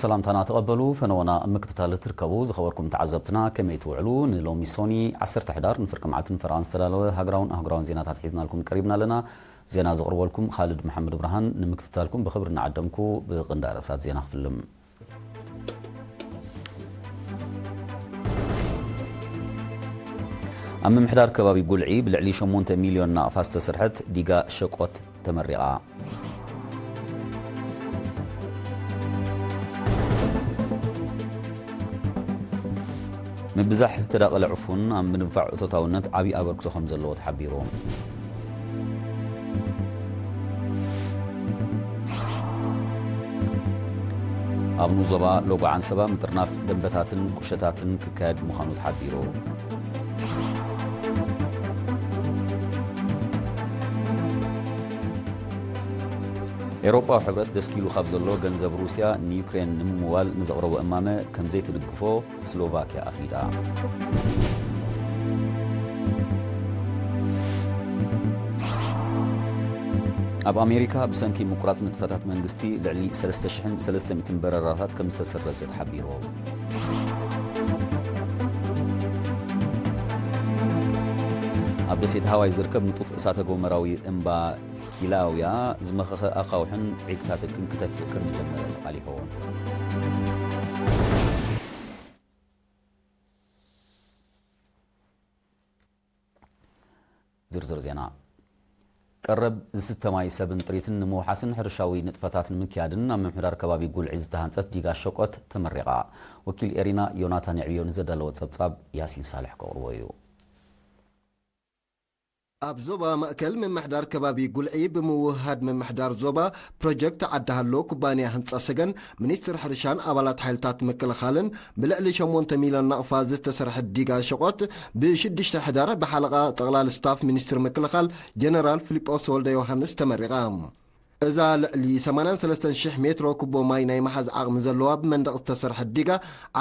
ሰላምታና ተቐበሉ፣ ፈነወና ኣብ ምክትታል ትርከቡ ዝኸበርኩም ተዓዘብትና፣ ከመይ ትውዕሉ? ንሎሚ ሶኒ ዓሰርተ ሕዳር ንፍርቂ መዓልትን ፈረቓን ዝተዳለወ ሃገራውን ኣህጉራውን ዜናታት ሒዝናልኩም ቀሪብና ኣለና። ዜና ዘቕርበልኩም ኻልድ መሓመድ ብርሃን፣ ንምክትታልኩም ብኽብሪ እናዓደምኩ ብቕንዲ ኣርእስታት ዜና ክፍልም። ኣብ ምምሕዳር ከባቢ ጉልዒ ብልዕሊ ሸሞንተ ሚልዮን ናቕፋ ዝተሰርሐት ዲጋ ሸቆት ተመሪቓ። ምብዛሕ ዝተዳቐለ ዕፉን ኣብ ምድንፋዕ እቶታውነት ዓብዪ ኣበርክቶ ከም ዘለዎ ተሓቢሩ። ኣብ ንኡስ ዞባ ሎጎ ዓንሰባ ምጥርናፍ ደንበታትን ቁሸታትን ክካየድ ምዃኑ ተሓቢሩ። ኤውሮጳዊ ሕብረት ደስኪሉ ካብ ዘሎ ገንዘብ ሩስያ ንዩክሬን ንምምዋል ንዘቕረቦ እማመ ከም ዘይትድግፎ ስሎቫክያ ኣፍሊጣ። ኣብ ኣሜሪካ ብሰንኪ ምቁራጽ ንጥፈታት መንግስቲ ልዕሊ ሰለስተ ሽሕን ሰለስተ ሚእትን በረራታት ከም ዝተሰረዘ ተሓቢሩ። ኣብ ደሴት ሃዋይ ዝርከብ ንጡፍ እሳተ ጎመራዊ እምባ ኪላውያ ዝመኸኸ ኣኻውሕን ዒግታትክን ክተፍእ ከም ዝጀመረ ተቓሊሑ። ዝርዝር ዜና። ቀረብ ዝስተ ማይ ሰብን ጥሪትን ንምውሓስን ሕርሻዊ ንጥፈታት ንምክያድን ኣብ ምምሕዳር ከባቢ ጉልዒ ዝተሃንጸት ዲጋ ሸቆት ተመሪቓ። ወኪል ኤሪና ዮናታን የዕብዮ ንዘዳለወ ጸብጻብ ያሲን ሳልሕ ከቕርቦ እዩ። ኣብ ዞባ ማእከል ምምሕዳር ከባቢ ጉልዒ ብምውህሃድ ምምሕዳር ዞባ ፕሮጀክት ዓዲ ሃሎ ኩባንያ ህንጻ ሰገን ሚኒስትር ሕርሻን ኣባላት ሓይልታት ምክልኻልን ብልዕሊ ሸሞንተ ሚልዮን ናቕፋ ዝተሰርሐት ዲጋ ሸቆት ብሽዱሽተ ሕዳር ብሓለቓ ጠቕላሊ ስታፍ ሚኒስትር ምክልኻል ጀነራል ፊሊጶስ ወልደ ዮሃንስ ተመሪቓ። እዛ ልዕሊ ሰማንያን ሰለስተን ሽሕ ሜትሮ ኩቦ ማይ ናይ ምሓዝ ዓቕሚ ዘለዋ ብመንደቕ ዝተሰርሐት ዲጋ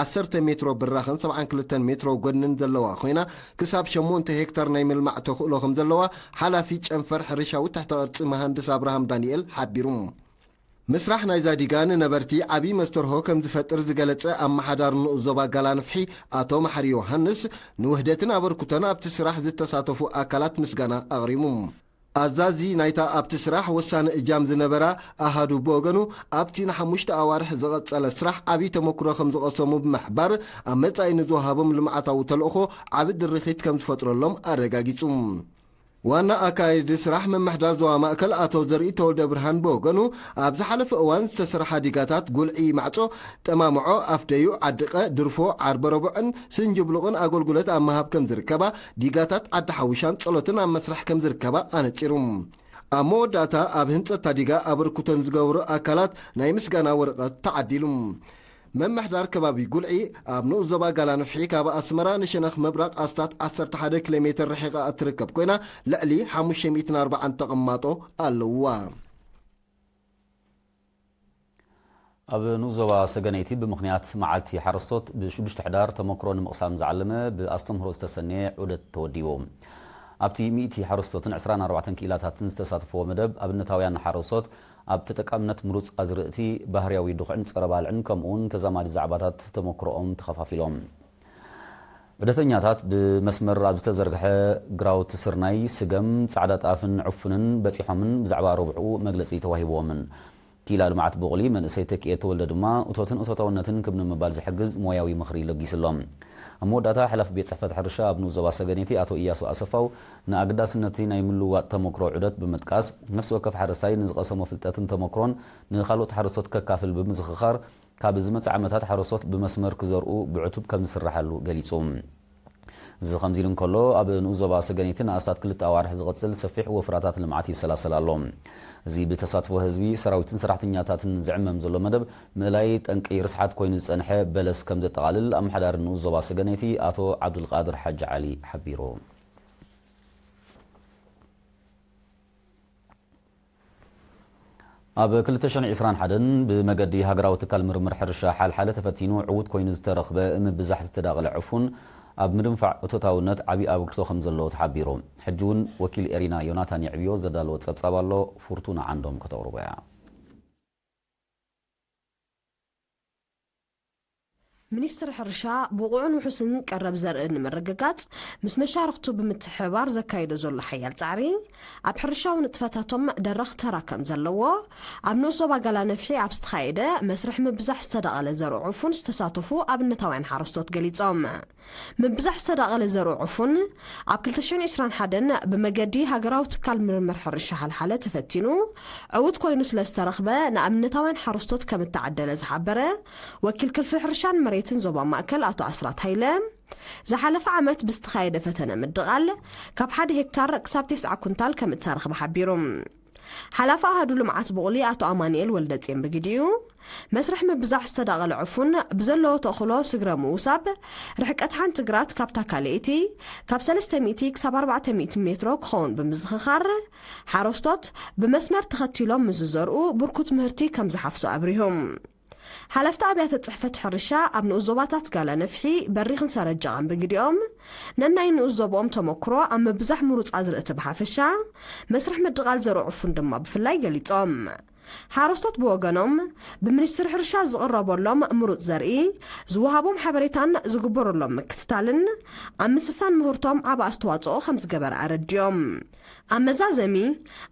ዓሰርተ ሜትሮ ብራኽን ሰብዓን ክልተን ሜትሮ ጎድንን ዘለዋ ኮይና ክሳብ ሸሞንተ ሄክታር ናይ ምልማዕ ተኽእሎ ከም ዘለዋ ሓላፊ ጨንፈር ሕርሻዊ ትሕተ ቅርጺ መሃንድስ ኣብርሃም ዳንኤል ሓቢሩ። ምስራሕ ናይዛ ዲጋ ንነበርቲ ዓብዪ መስተርሆ ከም ዝፈጥር ዝገለጸ ኣመሓዳሪ ንኡስ ዞባ ጋላንፍሒ ኣቶ መሓሪ ዮሃንስ ንውህደትን ኣበርክቶን ኣብቲ ስራሕ ዝተሳተፉ ኣካላት ምስጋና ኣቕሪቡ። ኣዛዚ ናይታ ኣብቲ ስራሕ ወሳኒ እጃም ዝነበራ ኣሃዱ ብወገኑ ኣብቲ ንሓሙሽተ ኣዋርሕ ዝቐጸለ ስራሕ ዓብዪ ተመክሮ ከም ዝቐሰሙ ብምሕባር ኣብ መጻኢ ንዝወሃቦም ልምዓታዊ ተልእኾ ዓቢ ድርኺት ከም ዝፈጥረሎም ኣረጋጊጹ። ዋና ኣካያዲ ስራሕ ምምሕዳር ዞባ ማእከል ኣቶ ዘርኢ ተወልደ ብርሃን ብወገኑ ኣብ ዝሓለፈ እዋን ዝተሰርሓ ዲጋታት ጉልዒ ማዕጾ፣ ጠማምዖ፣ ኣፍደዩ፣ ዓዲቐ፣ ድርፎ፣ ዓርበረቦዕን ስንጅብሉቕን ኣገልግሎት ኣብ ምሃብ ከም ዝርከባ፣ ዲጋታት ዓዲ ሓውሻን ጸሎትን ኣብ መስራሕ ከም ዝርከባ ኣነጺሩ። ኣብ መወዳእታ ኣብ ህንጸት ታዲጋ ኣበርክቶ ንዝገበሩ ኣካላት ናይ ምስጋና ወረቐት ተዓዲሉ። መምሕዳር ከባቢ ጉልዒ ኣብ ንኡስ ዞባ ጋላንፍሒ ካብ ኣስመራ ንሸነኽ ምብራቕ ኣስታት ዓሰርተ ሓደ ኪሎ ሜትር ርሒቓ እትርከብ ኮይና ልዕሊ ሓሙሽተ ሚእትን ኣርባዓን ተቐማጦ ኣለውዋ። ኣብ ንኡስ ዞባ ሰገነይቲ ብምኽንያት መዓልቲ ሓረስቶት ብሽዱሽተ ሕዳር ተመክሮ ንምቕሳም ዝዓለመ ብኣስተምህሮ ዝተሰነየ ዑደት ተወዲቡ። ኣብቲ ሚእቲ ሓረስቶትን ዕስራን ኣርባዕተን ክኢላታትን ዝተሳተፍዎ መደብ ኣብነታውያን ሓረስቶት ኣብ ተጠቃምነት ምሩፅ ኣዝርእቲ፣ ባህርያዊ ድኹዕን ጸረ ባልዕን ከምኡውን ተዛማዲ ዛዕባታት ተመክሮኦም ተኸፋፊሎም። ዑደተኛታት ብመስመር ኣብ ዝተዘርግሐ ግራውቲ ስርናይ፣ ስገም፣ ጻዕዳ ጣፍን ዕፉንን በጺሖምን ብዛዕባ ረብሕኡ መግለጺ ተዋሂብዎምን። ክኢላ ልምዓት ቦቕሊ መንእሰይ ተኪኤ ተወልደ ድማ እቶትን እቶታውነትን ክብ ንምባል ዝሕግዝ ሞያዊ ምኽሪ ለጊስሎም። ኣብ መወዳእታ ሓላፊ ቤት ጽሕፈት ሕርሻ ኣብ ንኡስ ዞባ ሰገነይቲ ኣቶ ኢያሱ ኣሰፋው ንኣገዳስነቲ ናይ ምልውዋጥ ተመክሮ ዑደት ብምጥቃስ ነፍሲ ወከፍ ሓረስታይ ንዝቐሰሞ ፍልጠትን ተመክሮን ንኻልኦት ሓረስቶት ከካፍል ብምዝኽኻር ካብ ዝመጽእ ዓመታት ሓረስቶት ብመስመር ክዘርኡ ብዕቱብ ከም ዝስራሓሉ ገሊጹ። እዚ ከምዚ ኢሉ እንከሎ፣ ኣብ ንኡስ ዞባ ሰገነይቲ ንኣስታት ክልተ ኣዋርሕ ዝቕጽል ሰፊሕ ወፍራታት ልምዓት ይሰላሰል ኣሎ። እዚ ብተሳትፎ ህዝቢ፣ ሰራዊትን ሰራሕተኛታትን ዝዕመም ዘሎ መደብ፣ ምእላይ ጠንቂ ርስሓት ኮይኑ ዝጸንሐ በለስ ከም ዘጠቓልል ኣመሓዳሪ ንኡስ ዞባ ሰገነይቲ ኣቶ ዓብዱልቃድር ሓጂ ዓሊ ሓቢሩ። ኣብ ክልተ ሽሕን ዕስራን ሓደን ብመገዲ ሃገራዊ ትካል ምርምር ሕርሻ ሓልሓለ ተፈቲኑ ዕዉት ኮይኑ ዝተረኽበ ምብዛሕ ዝተዳቐለ ዕፉን ኣብ ምድንፋዕ እቶታውነት ዓብዪ ኣበርክቶ ከም ዘለዎ ተሓቢሩ። ሕጂ እውን ወኪል ኤሪና ዮናታን የዕብዮ ዘዳለወ ጸብጻብ ኣሎ፣ ፍርቱና ዓንዶም ከተቕርቦ እያ። ሚኒስትሪ ሕርሻ ብቑዕን ውሑስን ቀረብ ዘርኢ ንምርግጋጽ ምስ መሻርኽቱ ብምትሕብባር ዘካየዶ ዘሎ ሓያል ጻዕሪ፣ ኣብ ሕርሻዊ ንጥፈታቶም ደራኽ ተራ ከም ዘለዎ፣ ኣብ ንኡስ ዞባ ጋላ ነፍሒ ኣብ ዝተኻየደ መስርሕ ምብዛሕ ዝተዳቐለ ዘርኡ ዑፉን ዝተሳተፉ ኣብነታውያን ሓረስቶት ገሊጾም። ምብዛሕ ዝተዳቐለ ዘርኡ ዑፉን ኣብ ክልተ ሽሕን ዕስራን ሓደን ብመገዲ ሃገራዊ ትካል ምርምር ሕርሻ ሓልሓለ ተፈቲኑ ዕዉት ኮይኑ ስለ ዝተረኽበ ንኣብነታውያን ሓረስቶት ከም እተዓደለ ዝሓበረ ወኪል ክፍሊ ሕርሻን መሬትን ዞባ ማእከል ኣቶ ኣስራት ሃይለ፣ ዝሓለፈ ዓመት ብዝተኻየደ ፈተነ ምድቓል ካብ ሓደ ሄክታር ክሳብ ተስዓ ኩንታል ከም እተረኽበ ሓቢሩ። ሓላፊ ኣሃዱ ልምዓት ብቑሊ ኣቶ ኣማኑኤል ወልደጽዮን ብግዲኡ፣ መስርሕ ምብዛሕ ዝተዳቐለ ዕፉን ብዘለዎ ተኽሎ ስግረ ምውሳብ፣ ርሕቀት ሓንቲ ግራት ካብታ ካልኣይቲ ካብ ሰለስተ ሚእቲ ክሳብ ኣርባዕተ ሚእቲ ሜትሮ ክኸውን ብምዝኽኻር፣ ሓረስቶት ብመስመር ተኸቲሎም ምስ ዝዘርኡ ብርኩት ምህርቲ ከም ዝሓፍሱ ኣብሪሁ። ሓለፍቲ ኣብያተ ጽሕፈት ሕርሻ ኣብ ንኡስ ዞባታት ጋላ ነፍሒ፣ በሪኽን ሰረጃቓን ብግዲኦም፣ ነናይ ንኡስ ዞባኦም ተመክሮ ኣብ ምብዛሕ ምሩጽ ኣዝርእቲ ብሓፈሻ፣ መስርሕ ምድቓል ዘርኡ ዕፉን ድማ ብፍላይ ገሊጾም። ሓረስቶት ብወገኖም፣ ብሚኒስትሪ ሕርሻ ዝቕረበሎም ምሩጽ ዘርኢ፣ ዝወሃቦም ሓበሬታን ዝግበረሎም ምክትታልን ኣብ ምስሳን ምህርቶም ዓቢ ኣስተዋጽኦ ከም ዝገበረ ኣረዲኦም። ኣብ መዛዘሚ፣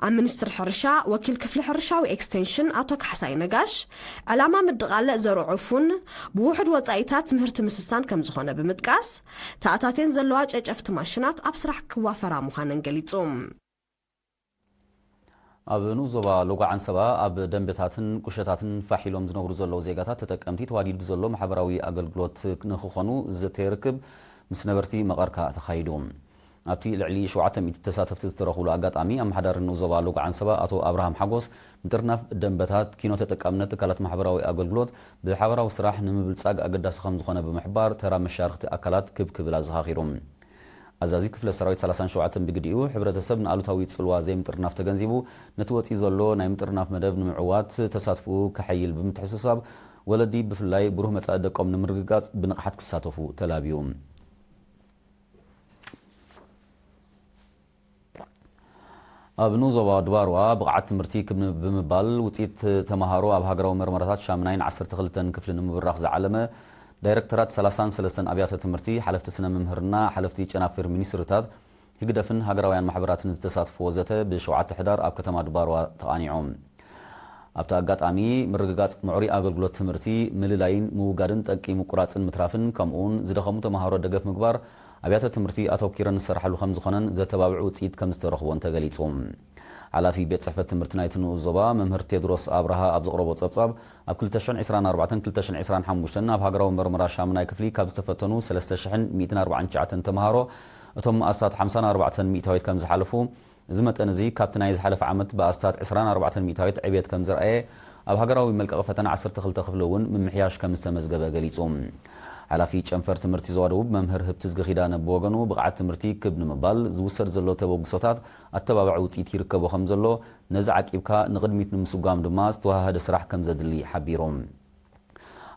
ኣብ ሚኒስትሪ ሕርሻ ወኪል ክፍሊ ሕርሻዊ ኤክስቴንሽን ኣቶ ካሕሳይ ነጋሽ፣ ዕላማ ምድቓል ዘርኡ ዕፉን ብውሑድ ወጻኢታት ምህርቲ ምስሳን ከም ዝኾነ ብምጥቃስ፣ ተኣታትየን ዘለዋ ጨጨፍቲ ማሽናት ኣብ ስራሕ ክዋፈራ ምዃነን ገሊጹ። ኣብ ንኡስ ዞባ ሎጎ ዓንሰባ ኣብ ደንበታትን ቁሸታትን ፋሕ ኢሎም ዝነብሩ ዘለዉ ዜጋታት ተጠቀምቲ ተዋዲዱ ዘሎ ማሕበራዊ ኣገልግሎት ንክኾኑ ዘተ ርክብ ምስ ነበርቲ መቐርካ ተኻይዱ። ኣብቲ ልዕሊ ሸውዓተ ሚእቲ ተሳተፍቲ ዝተረኽብሉ ኣጋጣሚ፣ ኣመሓዳሪ ንኡስ ዞባ ሎጎ ዓንሰባ ኣቶ ኣብርሃም ሓጎስ፣ ምጥርናፍ ደንበታት ኪኖ ተጠቃምነት ትካላት ማሕበራዊ ኣገልግሎት ብሓበራዊ ስራሕ ንምብልጻግ ኣገዳሲ ከም ዝኾነ ብምሕባር፣ ተራ መሻርኽቲ ኣካላት ክብ ክብል ኣዘኻኺሩ። ኣዛዚ ክፍለ ሰራዊት ሰላሳን ሸውዓተን ብግዲኡ፣ ሕብረተሰብ ንኣሉታዊ ጽልዋ ዘይምጥርናፍ ተገንዚቡ፣ ነቲ ወጺኡ ዘሎ ናይ ምጥርናፍ መደብ ንምዕዋት ተሳትፎኡ ከሐይል ብምትሕስሳብ፣ ወለዲ ብፍላይ ብሩህ መጻኢ ደቆም ንምርግጋጽ ብንቕሓት ክሳተፉ ተላብዩ። ኣብ ንኡስ ዞባ ድባርዋ ብቕዓት ትምህርቲ ክብ ብምባል ውፅኢት ተምሃሮ ኣብ ሃገራዊ መርመራታት ሻምናይን ዓሰርተ ክልተን ክፍሊ ንምብራኽ ዝዓለመ ዳይሬክተራት ሰላሳን ሰለስተን ኣብያተ ትምህርቲ፣ ሓለፍቲ ስነ ምምህርና፣ ሓለፍቲ ጨናፍር ሚኒስትርታት፣ ህግደፍን ሃገራውያን ማሕበራትን ዝተሳትፍዎ ዘተ ብሸውዓተ ሕዳር ኣብ ከተማ ድባርዋ ተቓኒዑ። ኣብቲ ኣጋጣሚ፣ ምርግጋጽ ምዕሩይ ኣገልግሎት ትምህርቲ፣ ምልላይን ምውጋድን ጠንቂ ምቁራጽን ምትራፍን፣ ከምኡውን ዝደኸሙ ተምሃሮ ደገፍ ምግባር፣ ኣብያተ ትምህርቲ ኣተኲረን ዝሰርሓሉ ከም ዝኾነን ዘተባብዕ ውጽኢት ከም ዝተረኽቦን ተገሊጹ። ሓላፊ ቤት ጽሕፈት ትምህርቲ ናይቲ ንኡስ ዞባ መምህር ቴድሮስ ኣብርሃ ኣብ ዘቕረቦ ጸብጻብ፣ ኣብ ክልተ ሽሕን ዕስራን ኣርባዕተን ክልተ ሽሕን ዕስራን ሓሙሽተን ኣብ ሃገራዊ መርመራ ሻምናይ ክፍሊ ካብ ዝተፈተኑ ሰለስተ ሽሕን ሚእትን ኣርባዓን ትሽዓተን ተምሃሮ፣ እቶም ኣስታት ሓምሳን ኣርባዕተን ሚእታዊት ከም ዝሓለፉ፣ እዚ መጠን እዚ ካብቲ ናይ ዝሓለፈ ዓመት ብኣስታት ዕስራን ኣርባዕተን ሚእታዊት ዕብየት ከም ዝረኣየ፣ ኣብ ሃገራዊ መልቀቒ ፈተና ዓሰርተ ክልተ ክፍሊ እውን ምምሕያሽ ከም ዝተመዝገበ ገሊጹ። ሓላፊ ጨንፈር ትምህርቲ ዞባ ደቡብ መምህር ህብትዝጊ ኪዳነ ብወገኑ፣ ብቕዓት ትምህርቲ ክብ ንምባል ዝውሰድ ዘሎ ተበግሶታት ኣተባባዒ ውጽኢት ይርከቦ ከም ዘሎ፣ ነዚ ዓቂብካ ንቕድሚት ንምስጓም ድማ ዝተዋሃሃደ ስራሕ ከም ዘድሊ ሓቢሩ።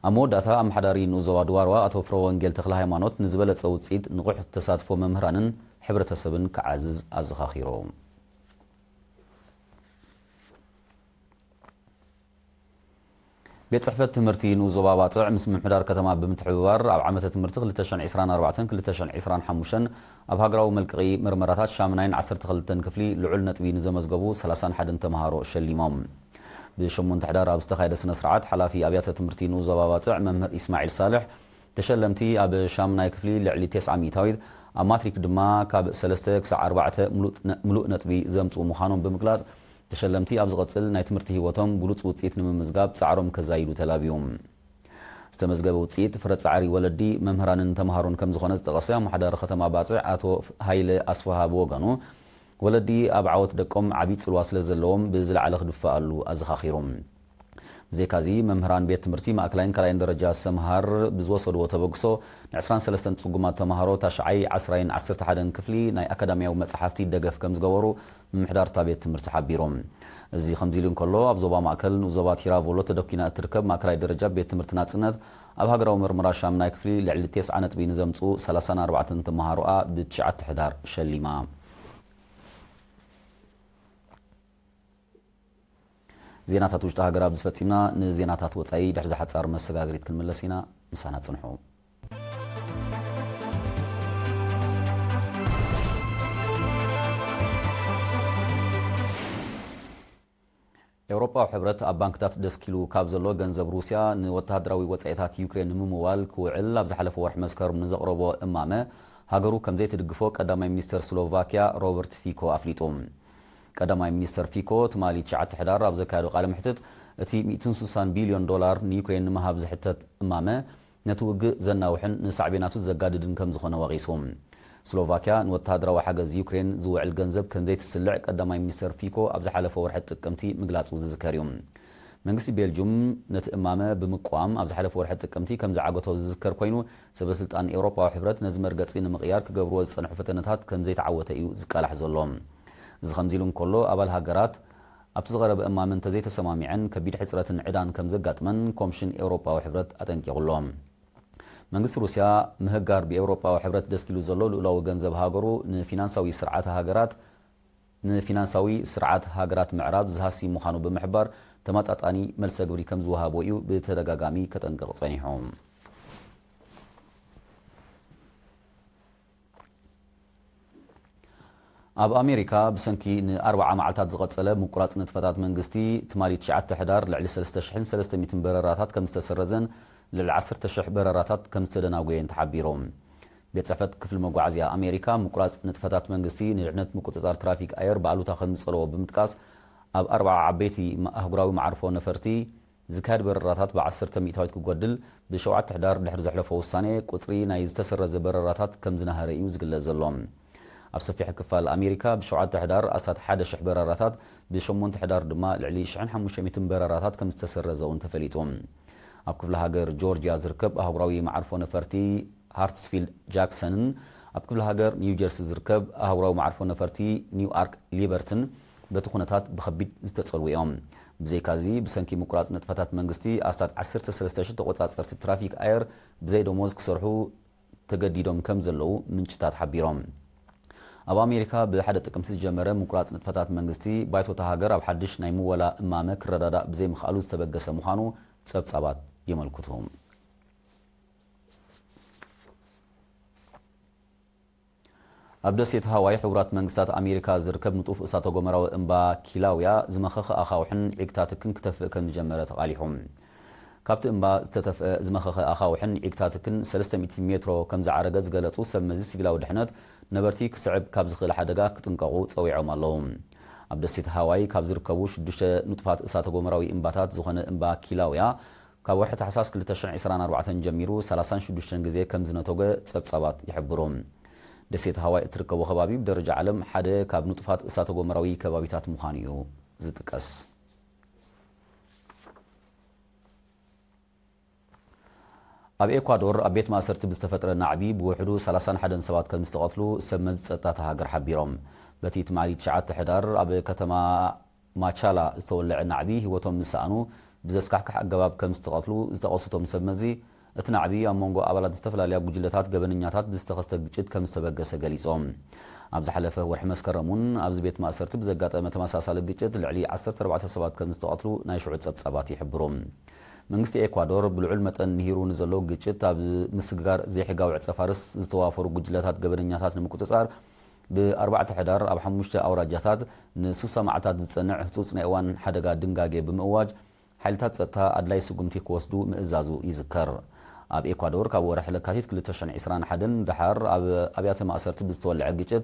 ኣብ መወዳእታ፣ ኣመሓዳሪ ንኡስ ዞባ ድባርዋ ኣቶ ፍረወንጌል ተክለ ሃይማኖት፣ ንዝበለጸ ውጽኢት ንቑሕ ተሳትፎ መምህራንን ሕብረተሰብን ክዓዝዝ ኣዘኻኺሩ። ቤት ጽሕፈት ትምህርቲ ንኡስ ዞባ ባጽዕ ምስ ምምሕዳር ከተማ ብምትሕብባር፣ ኣብ ዓመተ ትምህርቲ ክልተ ሽሕን ዕስራን ኣርባዕተን ክልተ ሽሕን ዕስራን ሓሙሽተን ኣብ ሃገራዊ መልቀቒ መርመራታት ሻምናይን ዓሰርተ ክልተን ክፍሊ ልዑል ነጥቢ ንዘመዝገቡ ሰላሳን ሓደን ተምሃሮ ሸሊሞም። ብሸሞንተ ሕዳር ኣብ ዝተኻየደ ስነ ስርዓት፣ ሓላፊ ኣብያተ ትምህርቲ ንኡስ ዞባ ባጽዕ መምህር ኢስማዒል ሳልሕ፣ ተሸለምቲ ኣብ ሻምናይ ክፍሊ ልዕሊ ተስዓ ሚእታዊት፣ ኣብ ማትሪክ ድማ ካብ ሰለስተ ክሳዕ ኣርባዕተ ምሉእ ነ-፣ ምሉእ ነጥቢ ዘምጽኡ ምዃኖም ብምግላጽ፣ ተሸለምቲ ኣብ ዝቐጽል ናይ ትምህርቲ ህይወቶም ብሉጽ ውጽኢት ንምምዝጋብ ጻዕሮም ከዛይዱ ተላብዩ። ዝተመዝገበ ውጽኢት ፍረ ጻዕሪ ወለዲ፣ መምህራንን ተምሃሮን ከም ዝኾነ ዝጠቐሰ ኣመሓዳሪ ከተማ ባጽዕ ኣቶ ሃይለ ኣስፍሃ ብወገኑ፣ ወለዲ ኣብ ዓወት ደቆም ዓቢ ጽልዋ ስለ ዘለዎም ብዝለዓለ ክድፍኣሉ ኣዘኻኺሩ። ብዘይካዚ፣ መምህራን ቤት ትምህርቲ ማእከላይን ካልኣይን ደረጃ ሰምሃር ብዝወሰድዎ ተበግሶ፣ ንዕስራን ሰለስተን ጽጉማት ተምሃሮ ታሽዓይ፣ ዓስራይን ዓሰርተ ሓደን ክፍሊ ናይ ኣካዳሚያዊ መጽሓፍቲ ደገፍ ከም ዝገበሩ ምምሕዳር እታ ቤት ትምህርቲ ሓቢሩ። እዚ ከምዚ ኢሉ እንከሎ፣ ኣብ ዞባ ማእከል ንኡስ ዞባ ቲራቮሎ ተደኲና እትርከብ ማእከላይ ደረጃ ቤት ትምህርቲ ናጽነት፣ ኣብ ሃገራዊ መርመራ ሻምናይ ክፍሊ ልዕሊ ተስዓ ነጥቢ ንዘምጽኡ ሰላሳን ኣርባዕተን ተምሃሮኣ ብትሽዓተ ሕዳር ሸሊማ። ዜናታት ውሽጢ ሃገር ኣብዚ ፈጺምና። ንዜናታት ወጻኢ ድሕሪ ሓጻር መሰጋገሪት ክንምለስ ኢና። ምሳና ጽንሑ። ኤውሮጳዊ ሕብረት ኣብ ባንክታት ደስኪሉ ካብ ዘሎ ገንዘብ ሩስያ ንወተሃደራዊ ወጻኢታት ዩክሬን ንምምዋል ክውዕል ኣብ ዝሓለፈ ወርሒ መስከረም ንዘቕረቦ እማመ ሃገሩ ከም ዘይትድግፎ ቀዳማይ ሚኒስተር ስሎቫኪያ ሮበርት ፊኮ ኣፍሊጡ። ቀዳማይ ሚኒስተር ፊኮ ትማሊ ትሽዓተ ሕዳር ኣብ ዘካየዶ ቃለ መሕትት፣ እቲ ሚእትን ስሳን ቢልዮን ዶላር ንዩክሬን ንምሃብ ዝሕተት እማመ ነቲ ውግእ ዘናውሕን ንሳዕቤናቱ ዘጋድድን ከም ዝኾነ ወቒሱ። ስሎቫኪያ ንወተሃደራዊ ሓገዝ ዩክሬን ዝውዕል ገንዘብ ከም ዘይትስልዕ ቀዳማይ ሚኒስተር ፊኮ ኣብ ዝሓለፈ ወርሒ ጥቅምቲ ምግላጹ ዝዝከር እዩ። መንግስቲ ቤልጁም ነቲ እማመ ብምቋም ኣብ ዝሓለፈ ወርሒ ጥቅምቲ ከም ዝዓገቶ ዝዝከር ኮይኑ፣ ሰበስልጣን ኤውሮጳዊ ሕብረት ነዚ መርገጺ ንምቕያር ክገብርዎ ዝጸንሑ ፈተነታት ከም ዘይተዓወተ እዩ ዝቃላሕ ዘሎ። እዚ ከምዚ ኢሉ እንከሎ፣ ኣባል ሃገራት ኣብቲ ዝቐረበ እማመ እንተዘይተሰማሚዐን ከቢድ ሕጽረትን ዕዳን ከም ዘጋጥመን ኮምሽን ኤውሮጳዊ ሕብረት ኣጠንቂቑ ኣሎ። መንግስቲ ሩስያ ምህጋር ብኤውሮጳዊ ሕብረት ደስኪሉ ዘሎ ልኡላዊ ገንዘብ ሃገሩ ንፊናንሳዊ ስርዓት ሃገራት ንፊናንሳዊ ስርዓት ሃገራት ምዕራብ ዝሃሲ ምዃኑ ብምሕባር፣ ተመጣጣኒ መልሰ ግብሪ ከም ዝወሃቦ እዩ ብተደጋጋሚ ከጠንቅቕ ጸኒሑ። ኣብ ኣሜሪካ ብሰንኪ ንኣርብዓ መዓልታት ዝቐጸለ ምቁራጽ ንጥፈታት መንግስቲ፣ ትማሊ ትሽዓተ ሕዳር ልዕሊ ሰለስተ ሽሕን ሰለስተ ሚእትን በረራታት ከም ዝተሰረዘን ልዕሊ ዓሰርተ ሽሕ በረራታት ከም ዝተደናጎየን ተሓቢሩ። ቤት ጽሕፈት ክፍሊ መጓዓዝያ ኣሜሪካ፣ ምቁራጽ ንጥፈታት መንግስቲ ንድሕነት ምቁጽጻር ትራፊክ ኣየር ብኣሉታ ከም ዝጸለዎ ብምጥቃስ፣ ኣብ ኣርብዓ ዓበይቲ ኣህጉራዊ መዓርፎ ነፈርቲ ዝካየድ በረራታት ብዓሰርተ ሚእታዊት ክጎድል፣ ብሸውዓተ ሕዳር ድሕሪ ዘሕለፎ ውሳኔ፣ ቁጽሪ ናይ ዝተሰረዘ በረራታት ከም ዝናሃረ እዩ ዝግለጽ ዘሎ። ኣብ ሰፊሕ ክፋል ኣሜሪካ፣ ብሸውዓተ ሕዳር ኣስታት ሓደ ሽሕ በረራታት፣ ብሸሞንተ ሕዳር ድማ ልዕሊ ሽሕን ሓሙሽተ ሚእትን በረራታት ከም ዝተሰረዘ እውን ተፈሊጡ። ኣብ ክፍለ ሃገር ጆርጅያ ዝርከብ ኣህጉራዊ መዓርፎ ነፈርቲ ሃርትስፊልድ ጃክሰንን ኣብ ክፍለ ሃገር ኒው ጀርሲ ዝርከብ ኣህጉራዊ መዓርፎ ነፈርቲ ኒው ኣርክ ሊበርትን በቲ ኩነታት ብኸቢድ ዝተጸልዉ እዮም። ብዘይካዚ፣ ብሰንኪ ምቁራጽ ንጥፈታት መንግስቲ፣ ኣስታት ዓሰርተ ሰለስተ ሽሕ ተቖጻጸርቲ ትራፊክ ኣየር ብዘይ ደሞዝ ክሰርሑ ተገዲዶም ከም ዘለዉ ምንጭታት ሓቢሮም። ኣብ ኣሜሪካ ብሓደ ጥቅምቲ ዝጀመረ ምቁራጽ ንጥፈታት መንግስቲ፣ ባይቶ እታ ሃገር ኣብ ሓድሽ ናይ ምወላ እማመ ክረዳዳእ ብዘይምኽኣሉ ዝተበገሰ ምዃኑ ጸብጻባት የመልክቱ። ኣብ ደሴት ሃዋይ ሕቡራት መንግስታት ኣሜሪካ ዝርከብ ንጡፍ እሳተ ጎመራዊ እምባ ኪላውያ ዝመኸኸ ኣኻውሕን ዒግታትክን ክተፍእ ከም ዝጀመረ ተቓሊሑ። ካብቲ እምባ ዝተተፍአ ዝመኸኸ ኣኻውሕን ዒግታትክን ሰለስተ ሚእቲ ሜትሮ ከም ዝዓረገ ዝገለጹ ሰብ መዚ ሲቪላዊ ድሕነት፣ ነበርቲ ክስዕብ ካብ ዝኽእል ሓደጋ ክጥንቀቑ ጸዊዖም ኣለዉ። ኣብ ደሴት ሃዋይ ካብ ዝርከቡ ሽዱሽተ ንጡፋት እሳተ ጎመራዊ እምባታት ዝኾነ እምባ ኪላውያ፣ ካብ ወርሒ ታሕሳስ ክልተ ሽሕን ዕስራን ኣርባዕተን ጀሚሩ ሰላሳን ሽዱሽተን ግዜ ከም ዝነተጎ ጸብጻባት ይሕብሩ። ደሴት ሃዋይ እትርከቦ ከባቢ ብደረጃ ዓለም ሓደ ካብ ንጡፋት እሳተ ጎመራዊ ከባቢታት ምዃኑ እዩ ዝጥቀስ። ኣብ ኤኳዶር ኣብ ቤት ማእሰርቲ ብዝተፈጥረ ናዕቢ ብውሕዱ ሰላሳን ሓደን ሰባት ከም ዝተቐትሉ ሰብ መዚ ጸጥታ እታ ሃገር ሓቢሮም። በቲ ትማሊ ትሽዓተ ሕዳር ኣብ ከተማ ማቻላ ዝተወልዐ ናዕቢ ህይወቶም ምስ ሰኣኑ ብዘስካሕክሕ ኣገባብ ከም ዝተቐትሉ ዝጠቐሱ እቶም ሰብ መዚ፣ እቲ ናዕቢ ኣብ መንጎ ኣባላት ዝተፈላለያ ጉጅለታት ገበነኛታት ብዝተኸስተ ግጭት ከም ዝተበገሰ ገሊጾም። ኣብ ዝሓለፈ ወርሒ መስከረም እውን ኣብዚ ቤት ማእሰርቲ ብዘጋጠመ ተመሳሳሊ ግጭት ልዕሊ ዓሰርተ ኣርባዕተ ሰባት ከም ዝተቐትሉ ናይ ሽዑ ጸብጻባት ይሕብሩ። መንግስቲ ኤኳዶር ብልዑል መጠን ንሂሩ ንዘሎ ግጭት ኣብ ምስግጋር ዘይሕጋዊ ዕጸ ፋርስ ዝተዋፈሩ ጉጅለታት ገበነኛታት ንምቁጽጻር ብኣርባዕተ ሕዳር ኣብ ሓሙሽተ ኣውራጃታት ንሱሳ መዓልታት ዝጸንዕ ህጹጽ ናይ እዋን ሓደጋ ድንጋጌ ብምእዋጅ፣ ሓይልታት ጸጥታ ኣድላይ ስጉምቲ ክወስዱ ምእዛዙ ይዝከር። ኣብ ኤኳዶር ካብ ወርሒ ለካቲት ክልተ ሽሕን ዕስራን ሓደን ደሓር ኣብ ኣብያተ ማእሰርቲ ብዝተወልዐ ግጭት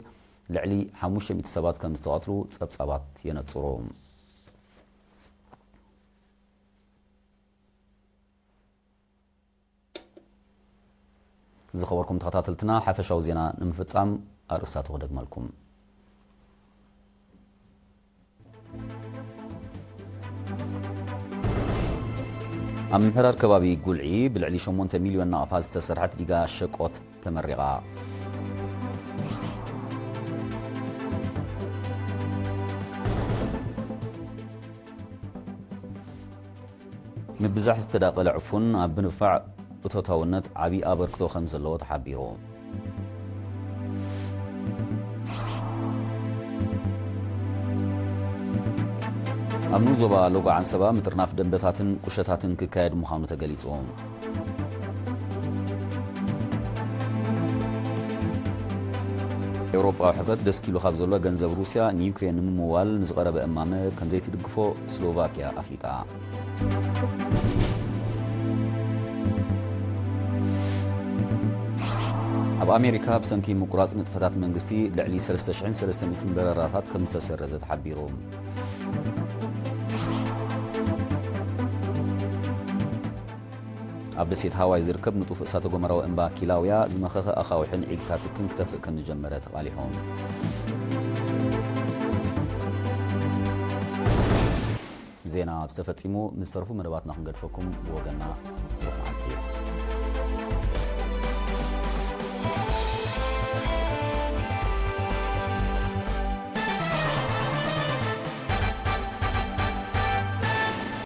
ልዕሊ ሓሙሽተ ሚእቲ ሰባት ከም ዝተቐትሉ ጸብጻባት የነጽሩ። ዝኸበርኩም ተኸታተልትና፣ ሓፈሻዊ ዜና ንምፍጻም ኣርእስታቱ ክደግመልኩም። ኣብ ምምሕዳር ከባቢ ጉልዒ ብልዕሊ ሸሞንተ ሚልዮን ናቕፋ ዝተሰርሐት ዲጋ ሸቆት ተመሪቓ። ምብዛሕ ዝተዳቐለ ዕፉን ኣብ ምድፋዕ እቶታውነት ዓቢ ኣበርክቶ ከም ዘለዎ ተሓቢሩ። ኣብ ንኡስ ዞባ ሎጎ ዓንሰባ ምጥርናፍ ደንበታትን ቁሸታትን ክካየድ ምዃኑ ተገሊጹ። ኤውሮጳዊ ሕብረት ደስኪሉ ካብ ዘሎ ገንዘብ ሩስያ ንዩክሬን ንምምዋል ንዝቐረበ እማመ ከም ዘይትድግፎ ስሎቫኪያ ኣፍሊጣ። ኣብ ኣሜሪካ ብሰንኪ ምቁራጽ ንጥፈታት መንግስቲ ልዕሊ ሰለስተ ሽሕን ሰለስተ ሚእትን በረራታት ከም ዝተሰረዘ ተሓቢሩ። ኣብ ደሴት ሃዋይ ዝርከብ ንጡፍ እሳተ ጎመራዊ እምባ ኪላውያ ዝመኸኸ ኣኻውሕን ዒግታትክን ክተፍእ ከም ዝጀመረ ተቓሊሑ። ዜና ዝተፈጺሙ፣ ምስ ዝተረፉ መደባትና ክንገድፈኩም ብወገንና ሩሕ መዓልቲ።